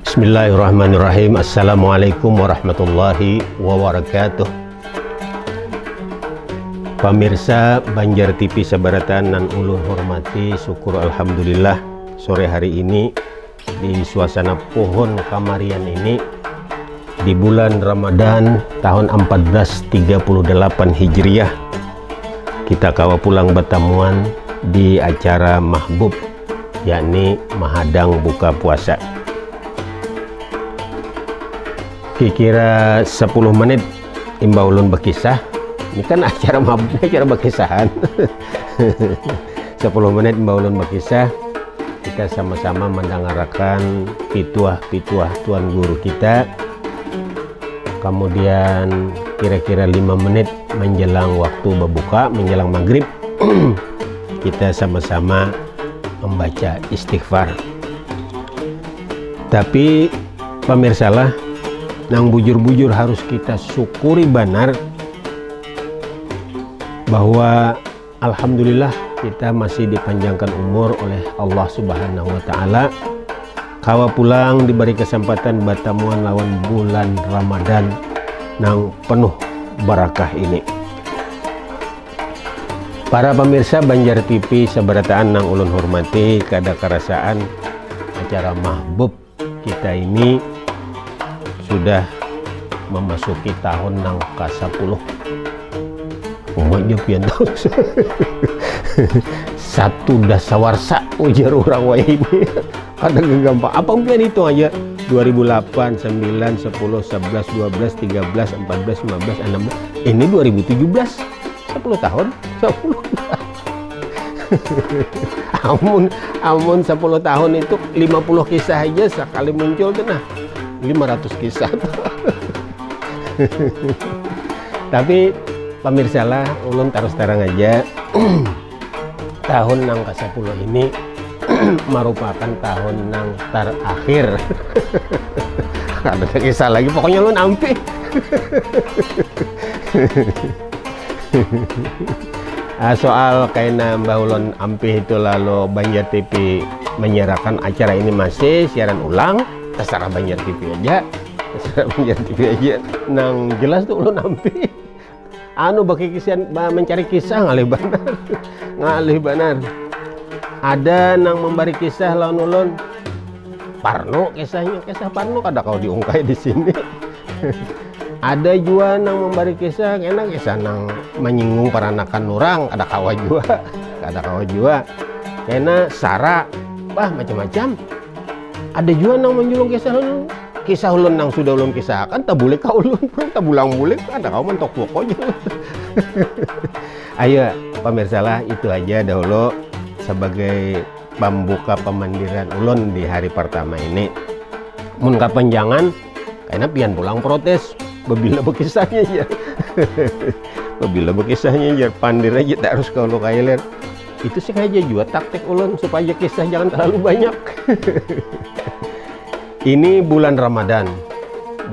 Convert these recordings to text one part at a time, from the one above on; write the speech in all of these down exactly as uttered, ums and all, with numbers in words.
Bismillahirrahmanirrahim. Assalamualaikum warahmatullahi wabarakatuh. Pamirsa Banjar T V sabarataan nan ulun hormati, syukur alhamdulillah, sore hari ini di suasana pohon kamarian ini, di bulan Ramadan tahun empat belas tiga puluh delapan Hijriah, kita kawa pulang batamuan di acara Mahbub, yakni mahadang buka puasa. Kira-kira sepuluh menit imbah ulun bakisah. Ini kan acara Mahbub, acara bakisahan. Sepuluh menit imbah ulun bakisah, kita sama-sama mandangarakan pituah-pituah tuan guru kita. Kamudian, kira-kira lima menit menjelang waktu babuka, menjelang maghrib, kita sama-sama membaca istighfar. Tapi, pamirsalah, nang bujur-bujur harus kita syukuri banar bahwa alhamdulillah kita masih dipanjangkan umur oleh Allah Subhanahu wa Ta'ala. Kawa pulang diberi kesempatan batamuan lawan bulan Ramadan nang penuh barakah ini. Para pamirsa Banjar T V sabarataan nang ulun hormati, kada karasaan acara Mahbub kita ini sudah memasuki tahun nang ka sepuluh. Umanya pian tahun. Satu dasawarsa, ujar orang wae ini. Kada gampang. Apa pian hitung aja? Dua ribu delapan, sembilan, sepuluh, sebelas, dua belas, tiga belas, empat belas, lima belas, enam belas. Ini dua ribu tujuh belas. Sepuluh tahun, sepuluh tahun. Amun, amun sepuluh tahun itu lima puluh kisah aja sekali muncul tuh, nah. Lima ratus kisah tuh. Tapi, pamirsalah, ulun tarus tarang aja. Tahun nang ka sepuluh ini merupakan tahun nang terakhir. Kada ada kisah lagi, pokoknya ulun ampih. Ah, soal kaina Mbah Ulun Ampih itu, lalu Banjar T V menyiarkan acara ini masih siaran ulang, terserah Banjar T V aja. Terserah Banjar T V aja. Nang jelas tuh ulun ampih. Anu, bakikisian, ba-, mencari kisah ngalih banar. Ngalih banar. Ada nang membari kisah lawan ulun. Parno kisahnya, kisah Parno kada kau diungkai di sini. Ada jua nang membari kisah, kena kisah nang menyinggung peranakan orang, kada kawa jua. Kada kawa jua. Kena sara, wah, macam-macam. Ada jua nang menjulung kisah ulun, kisah ulun nang sudah ulun kisahkan, tabulik ka ulun, tabulang bulik, kada kawa mentok pokoknya. Ayo, pamirsalah, itu aja dahulu sebagai pembuka pemandiran ulun di hari pertama ini. Mun kapanjangan, kena pian pulang protes. Babila bakisahnya aja. Babila bakisahnya aja, pandir aja tak harus kalau kailer. Itu sengaja jua taktik ulun supaya kisah jangan terlalu banyak. Ini bulan Ramadan,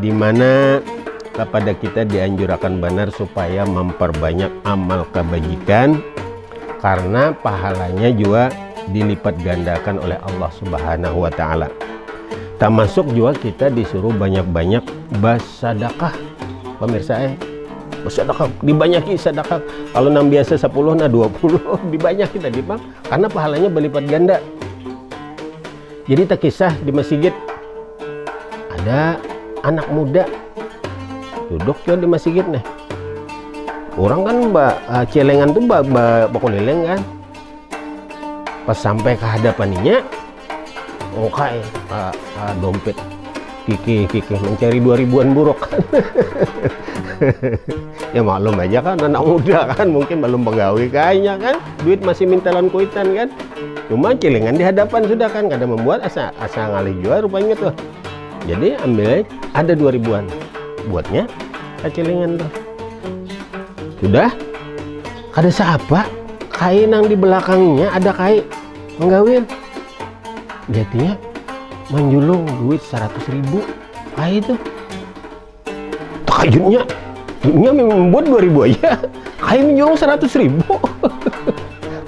di mana kepada kita dianjurakan banar supaya memperbanyak amal kebajikan, karena pahalanya juga dilipat gandakan oleh Allah Subhanahu wa Ta'ala. Termasuk juga kita disuruh banyak-banyak bersedekah, pemirsa, eh. Bersedekah, dibanyaki sedekah. Kalau nang biasa sepuluh, nah, dua puluh, dibanyaki tadi, Bang. Karena pahalanya berlipat ganda. Jadi, takisah di masjid. Ada anak muda duduk jo di masjid, nah. Orang kan ba, eh, celengan tuh ba, ba, bakulileng, kan. Pas sampai ke hadapan inya, ungkai, eh, eh, dompet. Kikih, kikih, mencari dua ribuan buruk. Ya, maklum aja kan, anak muda kan, mungkin belum begawi kayaknya kan. Duit masih minta lawan kuitan kan. Cuma celengan di hadapan sudah kan, kada membuat asa, asa ngalih jua rupanya tuh. Jadi ambil aja, ada dua ribuan. Buatnya kacelengan tuh. Sudah, kada siapa, kai nang di belakangnya ada kai menggawil. Jadinya menjulung duit seratus ribu. Kai tuh. Takajutnya, duitnya memang buat dua ribu aja. Kai menjulung seratus ribu.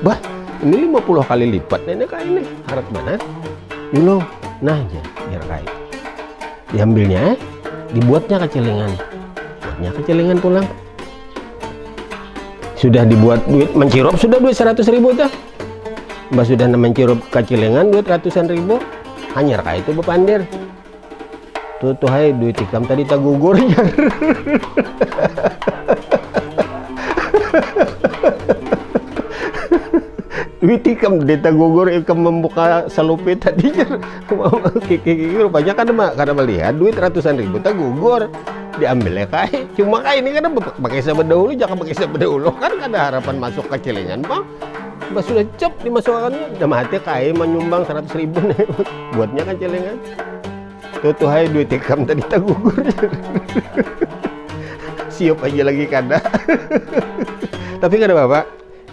Bah, ini lima puluh kali lipat nenek kai ini. Harat mana? Julung. Nah, jar, jar kai. Diambilnya, eh, dibuatnya kacilingan. Buatnya kacilingan pulang. Sudah dibuat duit, mancirup sudah duit seratus ribu tuh. Mbah sudah mancirup kacilingan duit ratusan ribu. Hanyar kah itu bapandir. Tuh, tuh, hai, duit ikam tadi tagugur, jar. Duit ikam tadi tagugur, ikam membuka salupi tadi, jar. Kiki, kiki, rupanya kada ma-, kada melihat duit ratusan ribu tagugur. Diambilnya kai. Cuma kai ini kada be-, bakisah bedahulu, jaka bakisah bedahulu kan kada harapan masuk kacilingan, pang. Mbah sudah cep dimasukakannya, dah mati kai manyumbang seratus ribu nih. Buatnya kacilingan. Tuh, tuh, hai, duit ikam tadi tagugur. Siup aja lagi kada. Tapi kada apa-apa.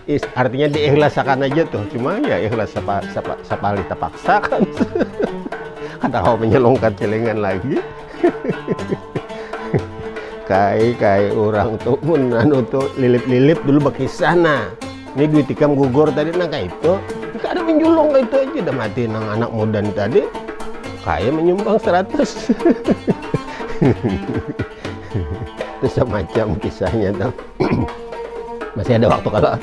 Is, artinya diikhlasakan aja tuh. Cuma ya ikhlas sapa, sapa, sapalih tapaksa kan. Kada kawa menyelongkat celengan lagi. Kai, kai, urang tuh mun anu tuh lilip-lilip dulu bakisah, nah. Ini duit ikam gugur tadi, nah, kayak itu. Kada menjulung kayak itu aja, dah mati nang anak muda ni tadi. Kaya menyumbang seratus. Itu semacam kisahnya tuh. Masih ada waktu kalau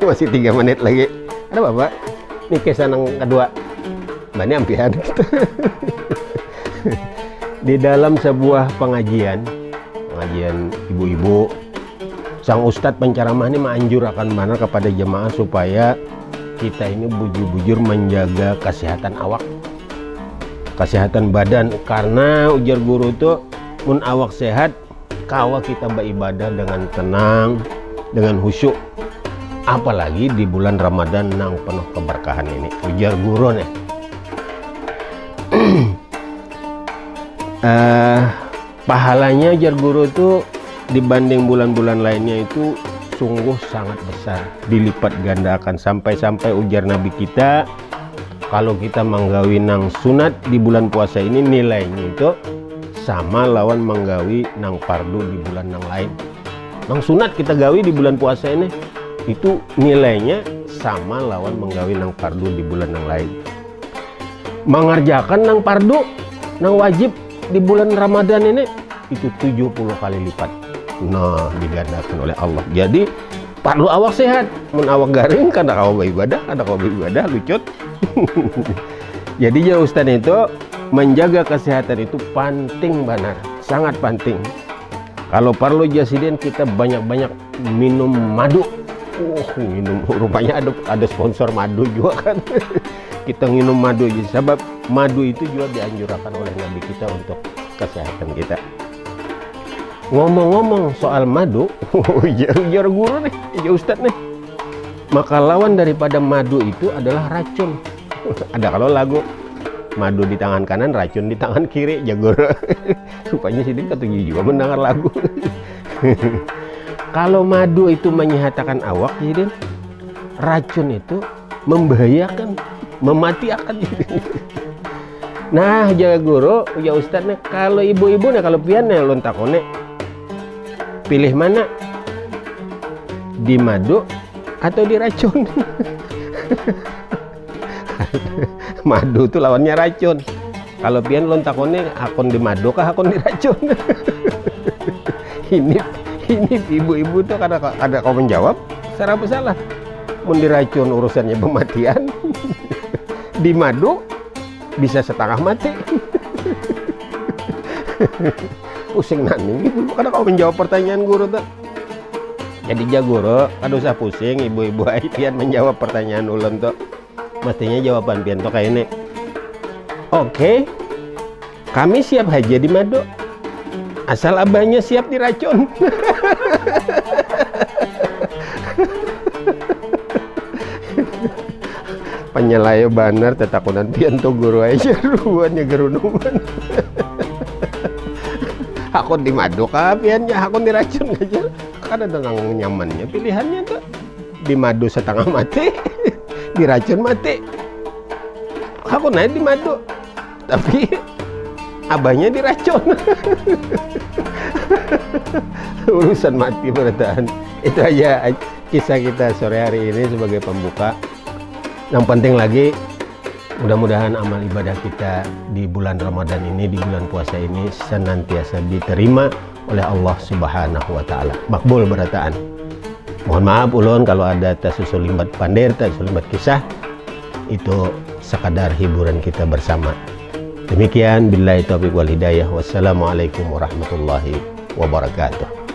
masih tiga menit lagi. Ada apa, Pak? Ini kisah nang kedua. Mbah ni ampihan. Di dalam sebuah pengajian, pengajian ibu-ibu, sang ustadz penceramah ini menganjurkan benar kepada jemaah supaya kita ini bujur-bujur menjaga kesehatan awak, kesehatan badan. Karena ujar guru tuh, mun awak sehat, kawa kita beribadah dengan tenang, dengan khusyuk. Apalagi di bulan Ramadan nang penuh keberkahan ini. Ujar guru nih. Eh, pahalanya, ujar guru tuh, dibanding bulan-bulan lainnya itu sungguh sangat besar, dilipat gandakan. Sampai-sampai ujar Nabi kita, kalau kita manggawi nang sunat di bulan puasa ini, nilainya itu sama lawan manggawi nang fardu di bulan nang lain. Nang sunat kita gawi di bulan puasa ini, itu nilainya sama lawan manggawi nang fardu di bulan nang lain. Mangerjakan nang fardu, nang wajib di bulan Ramadan ini, itu tujuh puluh kali lipat. Nah, digandakan oleh Allah. Jadi, fardu awak sehat. Mun awak garing, kada kawa beribadah, kada kawa beribadah, lucut. Jadi, ya, Ustaz itu, menjaga kesehatan itu penting banar, sangat penting. Kalau perlu, jar sidin, kita banyak-banyak minum madu. Uh, minum, rupanya ada, ada sponsor madu juga kan. Kita minum madu aja, sebab madu itu juga dianjurkan oleh Nabi kita untuk kesehatan kita. Ngomong-ngomong soal madu, ujar, ujar guru nih, ujar ustadz nih. Maka lawan daripada madu itu adalah racun. Ada kalau lagu, madu di tangan kanan, racun di tangan kiri, jar guru. Rupanya sidin katuju juga mendengar lagu. Kalau madu itu menyehatakan awak, sidin, racun itu membahayakan, mematiakan. Nah, jar guru, ya ustadz nih, kalau ibu-ibu nih, kalau pian nih, ulun takoni, pilih mana? Di madu atau di racun? Madu tuh lawannya racun. Kalau pian ulun takoni, hakun di madu kah, hakun di racun? Ini, ini ibu-ibu tuh kada, kada kawa menjawab, serba salah. Mun di racun urusannya pematian, di madu bisa setengah mati. Pusing nani, ibu kada kawa menjawab pertanyaan guru tuh. Jadi, jar guru, kada usah pusing, ibu-ibu ai, pian menjawab pertanyaan ulun tuh. Mestinya jawaban pian tuh kayak ini. Oke, kami siap haja di madu. Asal abahnya siap diracun. Penyelaya banar tetakunan pian tuh guru aja ruannya gerunungan. Hakun di madu kah pian, ya hakun diracun aja. Kan ada nang nyamannya pilihannya tuh. Di madu setengah mati, diracun mati. Hakun aja di madu. Tapi abahnya diracun. Urusan mati berataan. Itu aja kisah kita sore hari ini sebagai pembuka. Yang penting lagi, Mudah-mudahan amal ibadah kita di bulan Ramadan ini, di bulan puasa ini, senantiasa diterima oleh Allah Subhanahu wa Ta'ala. Makbul berataan. Mohon maaf ulun kalau ada tasusulimbat pandir, tasusulimbat kisah. Itu sekadar hiburan kita bersama. Demikian, billahi taufiq wal hidayah. Wassalamualaikum warahmatullahi wabarakatuh.